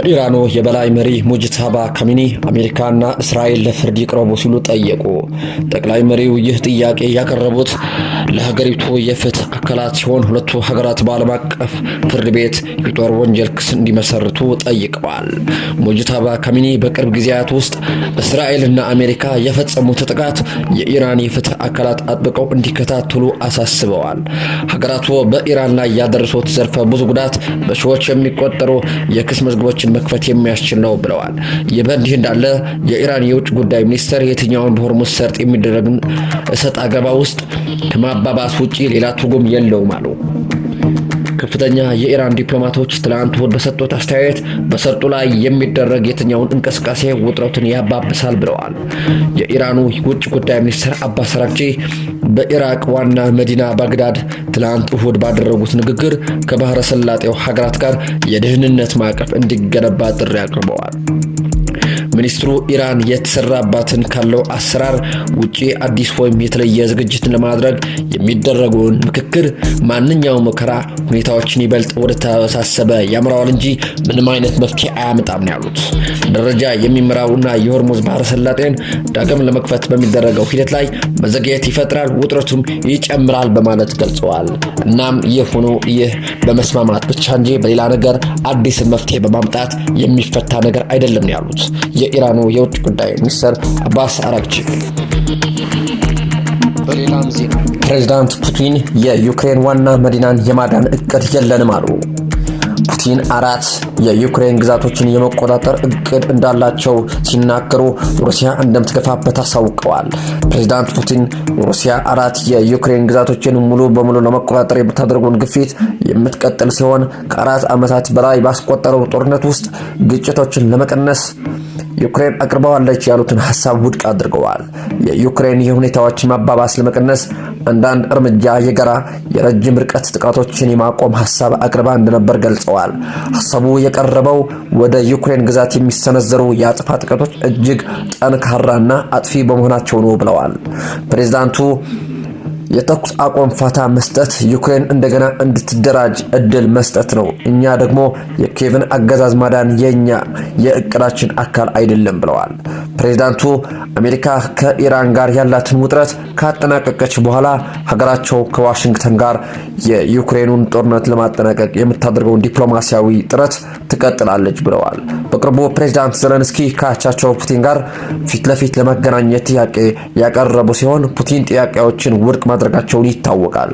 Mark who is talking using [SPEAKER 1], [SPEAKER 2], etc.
[SPEAKER 1] የኢራኑ የበላይ መሪ ሙጅታባ ካሚኒ አሜሪካና እስራኤል ለፍርድ ይቅረቡ ሲሉ ጠየቁ። ጠቅላይ መሪው ይህ ጥያቄ ያቀረቡት ለሀገሪቱ የፍትህ አካላት ሲሆን ሁለቱ ሀገራት በዓለም አቀፍ ፍርድ ቤት የጦር ወንጀል ክስ እንዲመሰርቱ ጠይቀዋል። ሙጅታባ ካሚኒ በቅርብ ጊዜያት ውስጥ እስራኤልና አሜሪካ የፈጸሙት ጥቃት የኢራን የፍትህ አካላት አጥብቀው እንዲከታተሉ አሳስበዋል። ሀገራቱ በኢራን ላይ ያደረሱት ዘርፈ ብዙ ጉዳት በሺዎች የሚቆጠሩ የክስ መዝገቦችን መክፈት የሚያስችል ነው ብለዋል። ይህ በእንዲህ እንዳለ የኢራን የውጭ ጉዳይ ሚኒስትር የትኛውን በሆርሙዝ ሰርጥ የሚደረግን እሰጥ አገባ ውስጥ ከማባባስ ውጪ ሌላ ትርጉም የለውም አሉ። ከፍተኛ የኢራን ዲፕሎማቶች ትላንት እሁድ በሰጡት አስተያየት በሰርጡ ላይ የሚደረግ የትኛውን እንቅስቃሴ ውጥረቱን ያባብሳል ብለዋል። የኢራኑ ውጭ ጉዳይ ሚኒስትር አባስ አራግቺ በኢራቅ ዋና መዲና ባግዳድ ትላንት እሁድ ባደረጉት ንግግር ከባህረ ሰላጤው ሀገራት ጋር የደህንነት ማዕቀፍ እንዲገነባ ጥሪ አቅርበዋል። ሚኒስትሩ ኢራን የተሰራባትን ካለው አሰራር ውጪ አዲስ ወይም የተለየ ዝግጅትን ለማድረግ የሚደረገውን ምክክር ማንኛውም ሙከራ ሁኔታዎችን ይበልጥ ወደ ተወሳሰበ ያምራዋል እንጂ ምንም አይነት መፍትሄ አያመጣም ነው ያሉት። ደረጃ የሚመራውና የሆርሙዝ ባህረ ሰላጤን ዳግም ለመክፈት በሚደረገው ሂደት ላይ መዘግየት ይፈጥራል፣ ውጥረቱም ይጨምራል በማለት ገልጸዋል። እናም ይህ ሆኖ ይህ በመስማማት ብቻ እንጂ በሌላ ነገር አዲስ መፍትሄ በማምጣት የሚፈታ ነገር አይደለም ነው ያሉት የኢራኑ የውጭ ጉዳይ ሚኒስትር አባስ አራግቺ።
[SPEAKER 2] በሌላም ዜና
[SPEAKER 1] ፕሬዚዳንት ፑቲን የዩክሬን ዋና መዲናን የማዳን እቅድ የለንም አሉ። ፑቲን አራት የዩክሬን ግዛቶችን የመቆጣጠር እቅድ እንዳላቸው ሲናገሩ ሩሲያ እንደምትገፋበት አሳውቀዋል። ፕሬዚዳንት ፑቲን ሩሲያ አራት የዩክሬን ግዛቶችን ሙሉ በሙሉ ለመቆጣጠር የምታደርገውን ግፊት የምትቀጥል ሲሆን ከ4 ዓመታት በላይ ባስቆጠረው ጦርነት ውስጥ ግጭቶችን ለመቀነስ ዩክሬን አቅርበዋለች ያሉትን ሀሳብ ውድቅ አድርገዋል። የዩክሬን የሁኔታዎችን ማባባስ ለመቀነስ አንዳንድ እርምጃ የጋራ የረጅም ርቀት ጥቃቶችን የማቆም ሀሳብ አቅርባ እንደነበር ገልጸዋል። ሀሳቡ የቀረበው ወደ ዩክሬን ግዛት የሚሰነዘሩ የአጸፋ ጥቃቶች እጅግ ጠንካራና አጥፊ በመሆናቸው ነው ብለዋል። ፕሬዚዳንቱ የተኩስ አቁም ፋታ መስጠት ዩክሬን እንደገና እንድትደራጅ እድል መስጠት ነው። እኛ ደግሞ የኪየቭን አገዛዝ ማዳን የኛ የእቅዳችን አካል አይደለም ብለዋል። ፕሬዚዳንቱ አሜሪካ ከኢራን ጋር ያላትን ውጥረት ካጠናቀቀች በኋላ ሀገራቸው ከዋሽንግተን ጋር የዩክሬኑን ጦርነት ለማጠናቀቅ የምታደርገውን ዲፕሎማሲያዊ ጥረት ትቀጥላለች ብለዋል። በቅርቡ ፕሬዚዳንት ዘለንስኪ ከአቻቸው ፑቲን ጋር ፊት ለፊት ለመገናኘት ጥያቄ ያቀረቡ ሲሆን ፑቲን ጥያቄዎችን ውድቅ ማድረጋቸውን ይታወቃል።